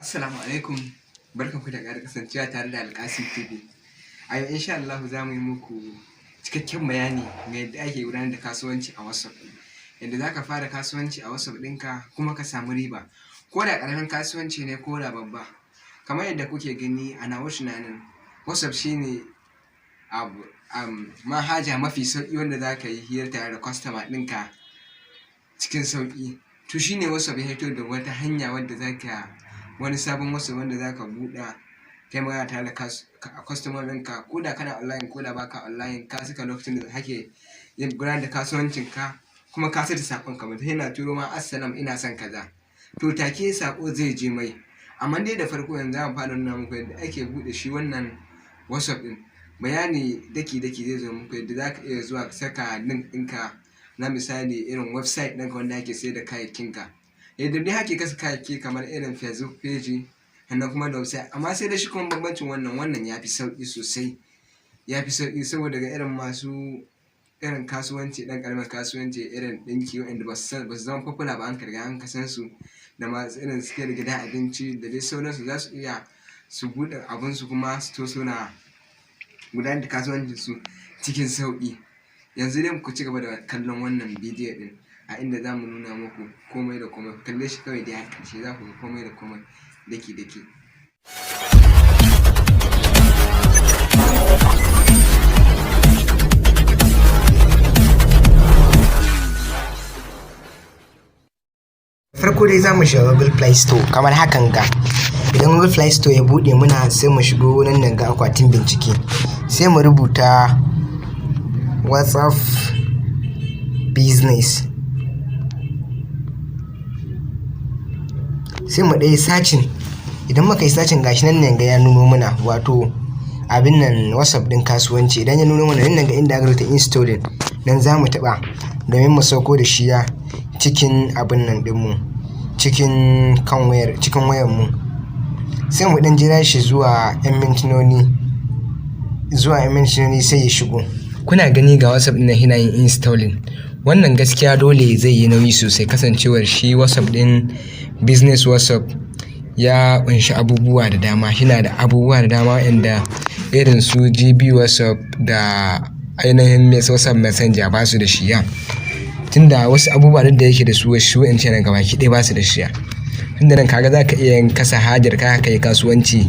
Assalamu alaikum, barkanku da ƙara kasancewa tare da Alƙasim TV. A yau insha Allahu za mu yi muku cikakken bayani ga yadda ake gudanar da kasuwanci a WhatsApp. Yadda za ka fara kasuwanci a WhatsApp ɗinka kuma ka samu riba, ko da ƙaramin kasuwanci ne ko da babba. Kamar yadda kuke gani, a nawa tunanin WhatsApp shi ne abu manhaja mafi sauƙi wanda za ka yi hira tare da customer ɗinka cikin sauƙi. To, shi ne WhatsApp ya fito da wata hanya wadda za ka wani sabon WhatsApp wanda za ka buɗe kai magana tare da customer ɗinka, ko da kana online ko da ba ka online. Ka saka lokacin da kake yin gudanar da kasuwancinka kuma ka saita saƙonka, mutum yana turo ma, "Assalam, ina son kaza," to take saƙo zai je mai. Amma dai da farko, yanzu za mu fara nuna muku yadda ake buɗe shi wannan WhatsApp ɗin. Bayani daki-daki zai zo muku yadda za ka iya zuwa ka saka link ɗinka na, misali, irin website ɗinka wanda ake sayar da kayayyakinka. Yadda dai ake kasa kayayyaki kamar irin Facebook page, sannan kuma da website. Amma sai dai shi kuma bambancin wannan ya fi sauƙi sosai. Ya fi sauƙi saboda ga irin masu irin kasuwanci, ɗan ƙaramin kasuwanci, irin ɗinki, waɗanda ba su zama popular ba, an riga an san su, da masu irin suke da gidan abinci da dai sauransu, za su iya su buɗe abunsu kuma su to suna gudanar da kasuwancinsu cikin sauƙi. Yanzu dai ku ci gaba da kallon wannan bidiyo ɗin, a inda za mu nuna muku komai da komai. Ku kalle shi kawai dai har ƙarshe, za ku ga komai da komai daki-daki. Farko dai za mu shiga Google Play Store kamar hakan ga. Idan Google Play Store ya buɗe muna, sai mu shigo nan nan ga akwatin bincike, sai mu rubuta WhatsApp Business, sai mu ɗaya searching. Idan muka yi searching, gashi nan nan ga ya nuno muna, wato abin nan WhatsApp ɗin kasuwanci. Idan ya nuno mana nan ga inda aka rubuta "installing", nan za mu taɓa domin mu sauko da shi ya cikin abin nan ɗinmu, cikin kan wayar, cikin wayar mu. Sai mu ɗan jira shi zuwa 'yan mintunoni, sai ya shigo. Kuna gani, ga WhatsApp ɗin nan yana yin installing. Wannan gaskiya dole zai yi nauyi sosai, kasancewar shi WhatsApp ɗin business WhatsApp ya ƙunshi abubuwa da dama. Yana da abubuwa da dama waɗanda irin su GB WhatsApp da ainihin WhatsApp Messenger ba su da shi ya. Tunda wasu abubuwa duk da yake da su, wasu wa'incan nan gabaki ɗaya ba su da shi ya. Tunda nan kaga za ka iya yin kasa hajar ka, ka yi kasuwanci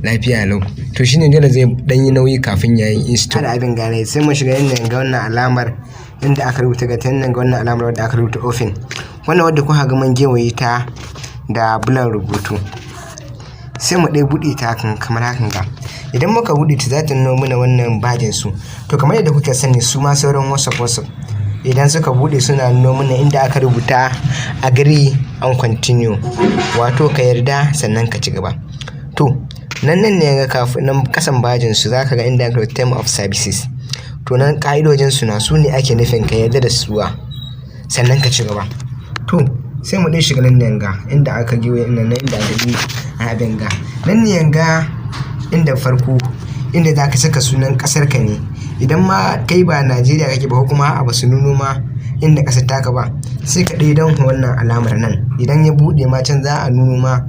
lafiya lau. To, shine dole zai ɗan yi nauyi kafin ya yi install. Da abin gane, sai mu shiga inda ga wannan alamar inda aka rubuta, ga nan ga wannan alamar wadda aka rubuta "open", wannan wadda kuka ga mun gewaye ta da bulan rubutu. Sai mu ɗaya buɗe ta hakan kamar hakan ga. Idan muka buɗe ta, za ta nuna mana wannan bajin su. To, kamar yadda kuka sani, su ma sauran WhatsApp idan suka buɗe, suna nuna mana inda aka rubuta "agree and continue", wato ka yarda sannan ka ci gaba. To, nan nan ne ga kafin nan kasan bajin su, zaka ga inda aka rubuta "term of services". To, nan ka'idojin su na su ne ake nufin ka yarda da suwa sannan ka ci gaba. To, sai mu ɗan shiga nan ne ga inda aka giwe nan, inda aka yi abin ga nan ne ga inda farko inda za ka saka sunan ƙasar ka ne. Idan ma kai ba Najeriya kake ba, ko kuma a ba su nuno ma inda ƙasar taka ba, sai ka ɗaya don wannan alamar nan. Idan ya buɗe ma can, za a nuno ma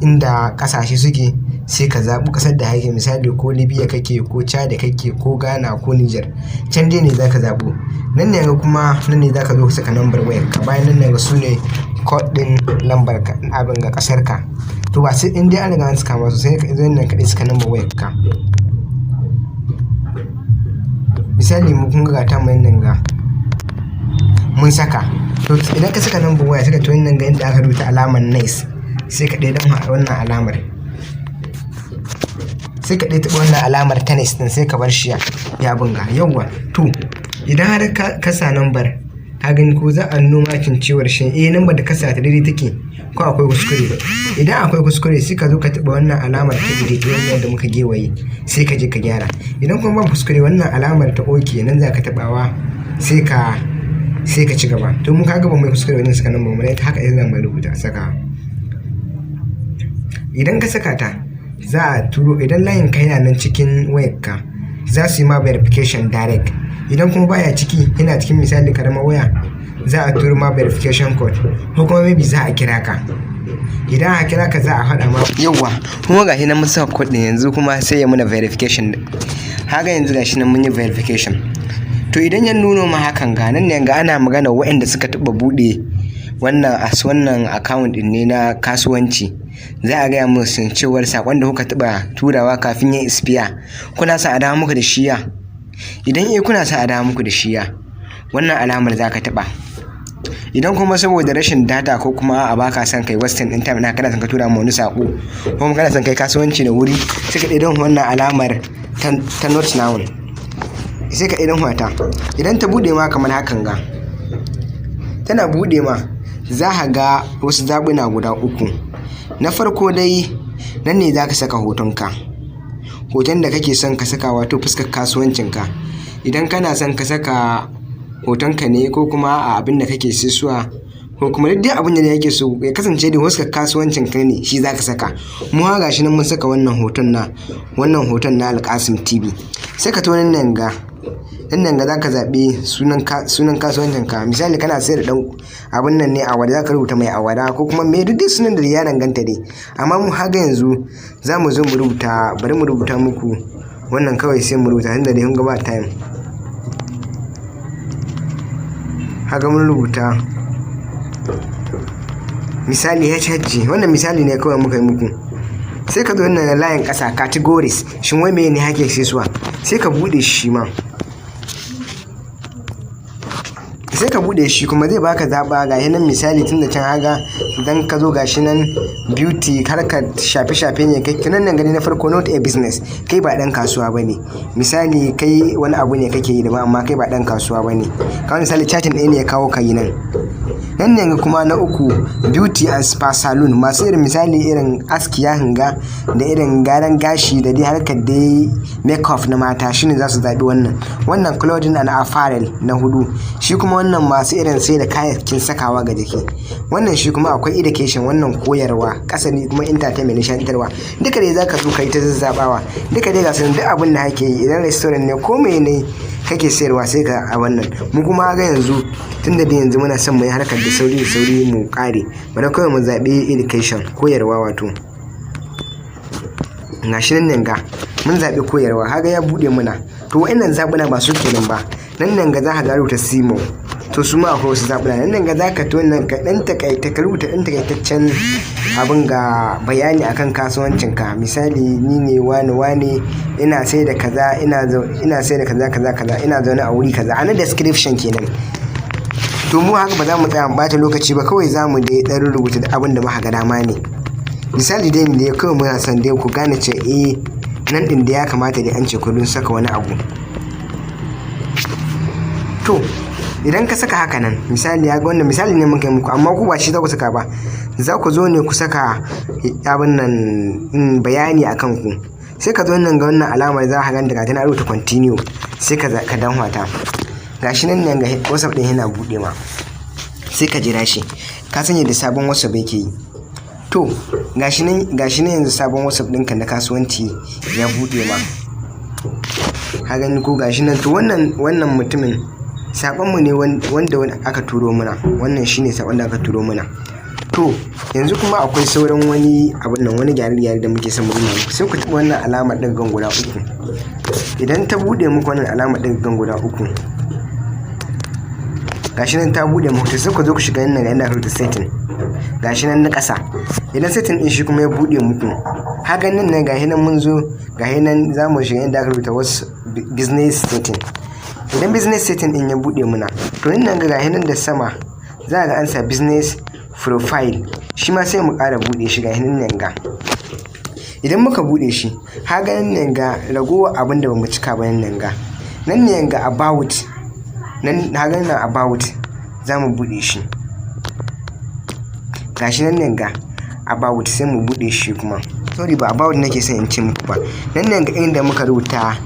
inda ƙasashe suke, sai ka zaɓi ƙasar da kake, misali ko Libya kake, ko Chad kake, ko Ghana, ko Niger, can dai ne za ka zaɓo. Nan ne kuma nan ne za ka zo ka saka lambar wayar ka. Bayan nan ne ga su ne code ɗin lambar ka, abin ga ƙasar ka. To, ba sai in dai an riga an saka masu, sai ka zo nan kaɗai saka lambar wayar ka. Misali, mu kun ga ta mu nan ga mun saka. To, idan ka saka lambar waya, saka, to nan ga inda aka rubuta alamar "next", sai ka ɗaya don wannan alamar, sai ka ɗaya taɓa wannan alamar ta "next" ɗin, sai ka bar shi ya bunga yawwa. To, idan har ka sa lambar, ka gani ko za a nuno makin cewar shin eh lambar da ka sa ta daidai take ko akwai kuskure. Idan akwai kuskure, sai ka zo ka taɓa wannan alamar ta "edit", wannan da muka gewaye, sai ka je ka gyara. Idan kuma babu kuskure, wannan alamar ta "OK" nan za ka taɓawa, sai ka ci gaba. To, mun kaga ba mai kuskure wajen saka lambar mu, haka idan mu rubuta saka. Idan ka saka ta, za a turo, idan layin ka yana nan cikin wayarka, za su yi ma verification direct. Idan kuma baya ciki, yana cikin, misali, karamar waya, za a turo ma verification code, ko kuma maybe za a kira ka. Idan aka kira ka, za a faɗa ma. Yauwa, kuma gashi nan mun saka code ɗin, yanzu kuma sai ya muna verification. Haka yanzu gashi nan mun yi verification. To, idan ya nuno ma hakan ga nan ne, ga ana magana waɗanda suka taɓa buɗe wannan as wannan account ɗin ne na kasuwanci, za a gaya musu cewar saƙon da kuka taɓa turawa kafin ya expire, kuna son a dawo muku da shiya? Idan eh, kuna son a dawo muku da shiya, wannan alamar za ka taɓa. Idan kuma saboda rashin data ko kuma a baka son kai wasting ɗin time na, kana son ka tura ma wani saƙo ko kuma kana son kai kasuwanci da wuri, sai ka ɗan wannan alamar ta "not now", sai ka ɗan wata. Idan ta buɗe ma kamar hakan ga, tana buɗe ma, za ka ga wasu zaɓuna guda uku. Na farko dai, nan ne za ka saka hotonka, hoton da kake son ka saka, wato fuskar kasuwancinka. Idan kana son ka saka hotonka ne, ko kuma a abin da kake saisuwa, ko kuma duk dai abin da yake so ya kasance da fuskar kasuwancin ka ne, shi za ka saka. Mu ha gashi nan mun saka wannan hoton na Alkasim TV. Sai ka to nan ga za ka zaɓi sunan kasuwancin ka. Misali, kana sayar da ɗan abin nan ne, awara, za ka rubuta mai awara ko kuma me, duk dai sunan da ya danganta dai. Amma mu haga yanzu za mu zo mu rubuta, bari mu rubuta muku wannan kawai, sai mu rubuta tunda dai kun ga ba time. Haka mun rubuta misali HHG, wannan misali ne kawai muka yi muku. Sai ka zo wannan layin ƙasa, categories, shin wai meye ne hake saisuwa? Sai ka buɗe shi ma, sai ka buɗe shi kuma, zai baka zaɓa. Ga nan misali, tun da can haga idan ka zo, gashi nan beauty, harkar shafe-shafe ne kai. Nan nan gani na farko, not a business, kai ba ɗan kasuwa bane. Misali, kai wani abu ne kake yi daban, amma kai ba ɗan kasuwa bane. Kamar misali, chatting ɗaya ne ya kawo ka yi nan. Nan ne kuma na uku, beauty and spa salon, masu irin misali irin aski ya hanga da irin gyaran gashi da dai harkar dai make-up na mata, shine za su zaɓi wannan. Wannan clothing and apparel na hudu, shi kuma wannan masu irin sai da kayayyakin sakawa ga jiki. Wannan shi kuma akwai education, wannan koyarwa. Ƙasa ne kuma entertainment, nishaɗantarwa. Duka dai zaka zo ka yi ta zazzabawa, duka dai ga su, duk abin da kake yi, idan restaurant ne ko mene kake sayarwa, sai ka a wannan. Mu kuma ga yanzu, tunda dai yanzu muna son mu yi harkar da sauri da sauri mu ƙare, bari kawai mu zaɓi education, koyarwa. Wato gashi nan ga mun zaɓi koyarwa, haga ya buɗe muna. To, wa'annan zaɓuna ba su kenan ba. Nan nan ga za ka ga rubuta "see more". To, su ma akwai wasu zaɓuna. Nan nan ga za ka to nan ka ɗan takaita, ka rubuta ɗan takaitaccen abin ga bayani akan kasuwancinka. Misali, ni ne wane wane, ina sai da kaza, ina sai da kaza kaza kaza, ina zaune a wuri kaza, a na description kenan. To, mu haka ba za mu tsaya mu ɓata lokaci ba, kawai za mu dai ɗan rubuta da abin da muka ga dama ne. Misali dai ne kawai, muna son dai ku gane cewa eh, nan ɗin da ya kamata dai an ce ku dun saka wani abu. To, idan ka saka haka nan, misali ya ga wannan misali ne muka yi muku, amma ku ba shi za ku saka ba. Za ku zo ne ku saka abin nan, bayani akan ku. Sai ka zo nan ga wannan alamar, za ka ganta, ga tana rubuta "continue", sai ka danwa ta. Gashi nan nan ga WhatsApp ɗin yana buɗe ma, sai ka jira shi. Ka san yadda sabon WhatsApp yake yi. To, gashi nan yanzu sabon WhatsApp ɗinka na kasuwanci ya buɗe ma. Ka gani ko? Gashi nan. To, wannan mutumin saƙonmu ne wanda aka turo mana. Wannan shine saƙon da aka turo mana. To, yanzu kuma akwai sauran wani abun nan, wani gyare-gyare da muke son mu nuna muku. Sai ku taɓa wannan alamar ɗigan guda uku. Idan ta buɗe muku wannan alamar ɗigan guda uku, gashi nan ta buɗe muku. To, sai ku zo ku shiga nan ga inda aka rubuta "setting", gashi nan na ƙasa. Idan setting ɗin shi kuma ya buɗe muku hakan nan ne, gashi nan mun zo, gashi nan za mu shiga inda aka rubuta wasu "business setting". Idan business setting ɗin ya buɗe muna, to nan ga gashi nan da sama za ga an sa "business profile", shi ma sai mu ƙara buɗe shi. Gashi nan ga idan muka buɗe shi, haga nan ga ragowar abin da bamu cika ba. Nan ga nan ne ga "about", nan haga nan "about", za mu buɗe shi. Gashi nan ne ga "about", sai mu buɗe shi kuma. Sorry, ba "about" nake son in ce muku ba. Nan ne ga inda muka rubuta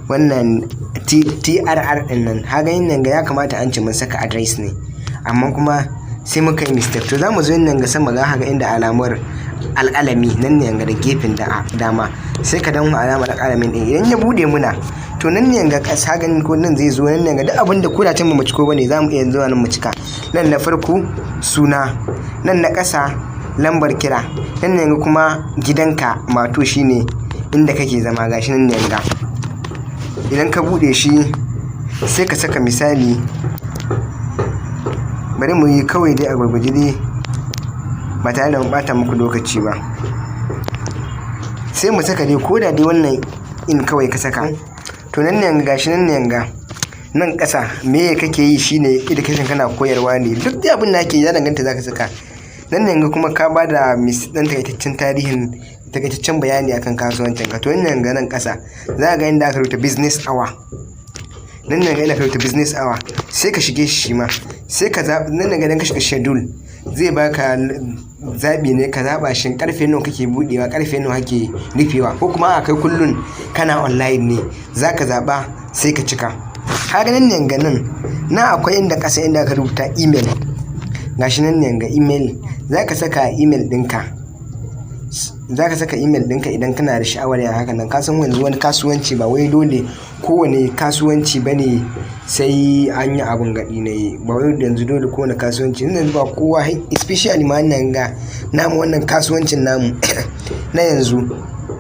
wannan TRR ɗin nan. Haga nan ga ya kamata an ce mun saka address ne, amma kuma sai muka yi mistake. To, za mu zo nan ga sama, ga haka inda alamar alƙalami nan ne ga da gefen dama, sai ka danwa alamar alƙalamin ɗin. Idan ya buɗe muna, to nan ne ga ƙasa, gani ko? Nan zai zo nan ne ga duk abin da ko da can ba mu ciko bane, za mu iya zuwa nan mu cika. Nan na farko suna, nan na ƙasa lambar kira. Nan ne kuma gidanka, mato shine inda kake zama. Gashi nan ne ga. Idan ka buɗe shi, sai ka saka misali, bari mu yi kawai dai a gurguje dai ba tare da mu ɓata muku lokaci ba. Sai mu saka dai ko da dai wannan in kawai ka saka. To, nan ne gashi nan ne ga nan ƙasa me kake yi, shine education, kana koyarwa ne, duk dai abin da ake ya danganta zaka saka. Nan ne kuma ka ba da ɗan takaitaccen tarihin, takaitaccen bayani akan kasuwancin ka. To, nan ga nan ƙasa za ka ga inda aka rubuta "business hour". Nan ne ga inda aka rubuta "business hour", sai ka shige shi ma, sai ka zaɓi nan. Ga idan ka shiga schedule, zai baka zaɓi ne ka zaɓa, shin ƙarfe nawa kake buɗewa, ƙarfe nawa kake rufewa, ko kuma a kai kullun kana online ne. Za ka zaɓa, sai ka cika. Kaga nan ne ga nan na akwai inda ƙasa inda aka rubuta "email". Gashi nan ne ga email, za ka saka email ɗinka. Za ka saka email ɗinka idan kana da sha'awar yin haka nan. Ka san yanzu wani kasuwanci ba wai dole kowane kasuwanci ba ne sai an yi abun gaɗi ne. Ba wai yanzu dole kowane kasuwanci yanzu ba kowa, especially ma wannan ga namu, wannan kasuwancin namu na yanzu,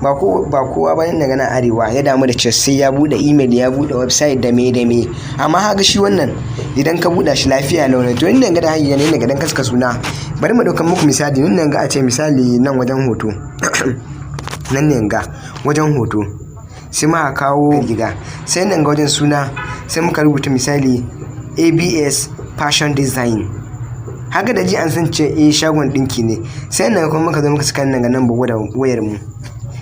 ba kowa ba daga nan arewa ya damu da cewa sai ya buɗe email, ya buɗe website da me da me. Amma haka shi wannan idan ka buɗe shi lafiya lau ne. To, inda ga da hanyar ne daga dan kaska suna, bari mu ɗaukan muku misali. Nan ga a ce misali nan wajen hoto, nan ne ga wajen hoto, sai muka kawo gida, sai nan ga wajen suna, sai muka rubuta misali ABS Fashion Design. Haka da ji an san ce eh, shagon ɗinki ne. Sai nan kuma muka zo muka saka nan ga number wayar mu.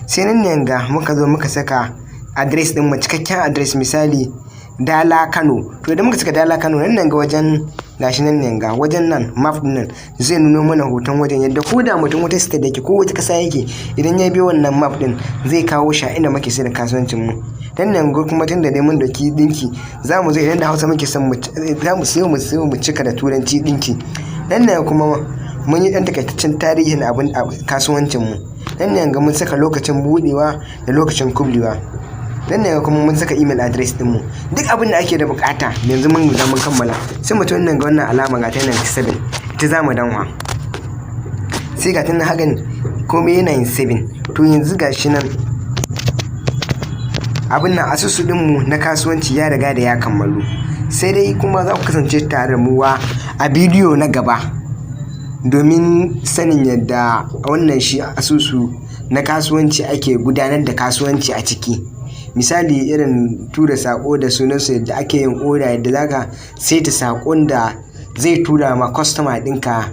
Sai nan ne ga muka zo muka saka address ɗin mu, cikakken address, misali Dala Kano. To, idan muka saka Dala Kano, nan nan ga wajen, gashi nan ne ga wajen nan map din nan zai nuno mana hoton wajen, yadda ko da mutum wata state yake ko wata ƙasa yake, idan ya bi wannan map din zai kawo shi a inda muke sayar da kasuwancin mu. Dan nan ga kuma tunda dai mun dauki dinki, za mu zo idan da Hausa muke son mu, za mu siyo mu cika da Turanci, dinki. Dan nan kuma mun yi dan takaitaccen tarihin abin kasuwancin mu. Dan nan ga mun saka lokacin budewa da lokacin kublewa. Dan nan kuma mun saka email address din mu, duk abin da ake da bukata. Yanzu mun riga mun kammala. Sai mu nan ga wannan alama, ga ta nan 7, ita za mu danwa, sai ga ta nan hakan komai yana yin 7. To, yanzu gashi nan abin nan, asusu ɗinmu na kasuwanci ya riga da ya kammalu. Sai dai kuma za ku kasance tare da mu a bidiyo na gaba domin sanin yadda wannan shi asusu na kasuwanci ake gudanar da kasuwanci a ciki, misali irin tura saƙo da sunansu, yadda ake yin oda, yadda zaka saita saƙon da zai tura ma customer ɗinka,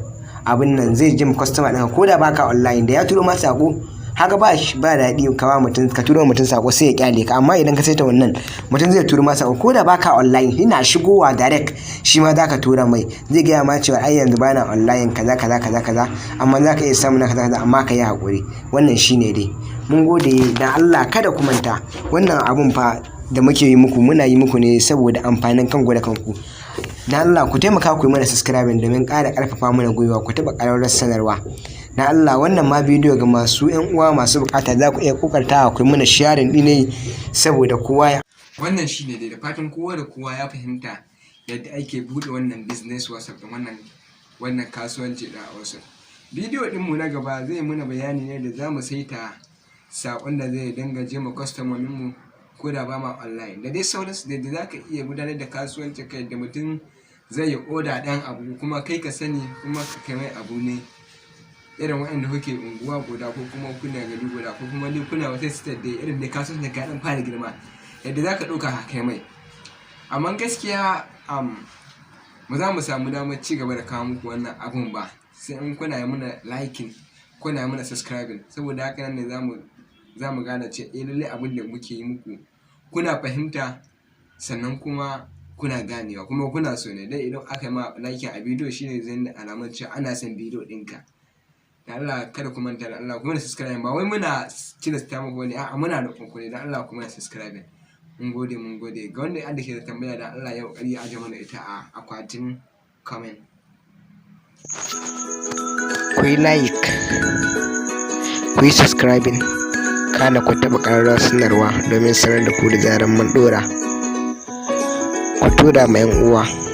abin nan zai ji customer ɗinka ko da baka online da ya turo ma saƙo. Haka ba ba daɗi ka ba mutum, ka turo mutum saƙo sai ya kyale ka. Amma idan ka saita wannan, mutum zai turo ma saƙo ko da baka online, yana shigowa direct shi ma zaka tura mai, zai gaya ma cewa ai yanzu bana online, kaza kaza kaza kaza, amma zaka iya samu na kaza kaza, amma ka yi haƙuri. Wannan shine dai. Mun gode. Dan Allah kada ku manta, wannan abun fa da muke yi muku, muna yi muku ne saboda amfanin kanku da kanku. Dan Allah ku taimaka ku yi mana subscribing domin ƙara ƙarfafa mana gwiwa, ku taɓa ƙararrawar sanarwa. Dan Allah wannan ma bidiyo ga masu ƴan uwa masu buƙata, za ku iya ƙoƙartawa ku yi mana sharing ɗin ne saboda kowa ya Wannan shine dai. Da fatan kowa da kowa ya fahimta yadda ake buɗe wannan business WhatsApp da wannan kasuwanci da WhatsApp. Bidiyo ɗinmu na gaba zai muna bayani ne da za mu saita saƙon da zai dinga je ma kwastomominmu ko da ba ma online, da dai sauransu, da za ka iya gudanar da kasuwanci kai da mutum zai yi oda ɗan abu kuma kai ka sani, kuma ka kai mai abu ne, irin waɗanda kuke unguwa guda ko kuma kuna gari guda ko kuma dai kuna wata state dai, irin dai kasuwancin ka ɗan fara girma, yadda za ka ɗauka ka kai mai. Amma gaskiya ba za mu samu damar ci gaba da kawo muku wannan abun ba sai in kuna yi mana liking, kuna yi mana subscribing. Saboda haka nan ne za mu gane cewa eh, lallai abin da muke yi muku kuna fahimta, sannan kuma kuna ganewa, kuma kuna so ne. Dai idan aka yi ma liking a bidiyo, shine zai nuna alamar cewa ana son bidiyo ɗinka. Da Allah kada ku manta, da Allah ku mana subscribe. Ba wai muna tilasta muku bane, a'a, muna roƙon ku ne, dan Allah ku mana subscribe. Mun gode, mun gode. Ga wanda ke da tambaya, da Allah ya kokari ya aje mana ita a akwatin comment. Ku yi like, ku yi subscribing, kana ku taɓa ƙararrawar sanarwa domin sanar da ku da zarar mun ɗora. Ku tura ma 'yan uwa.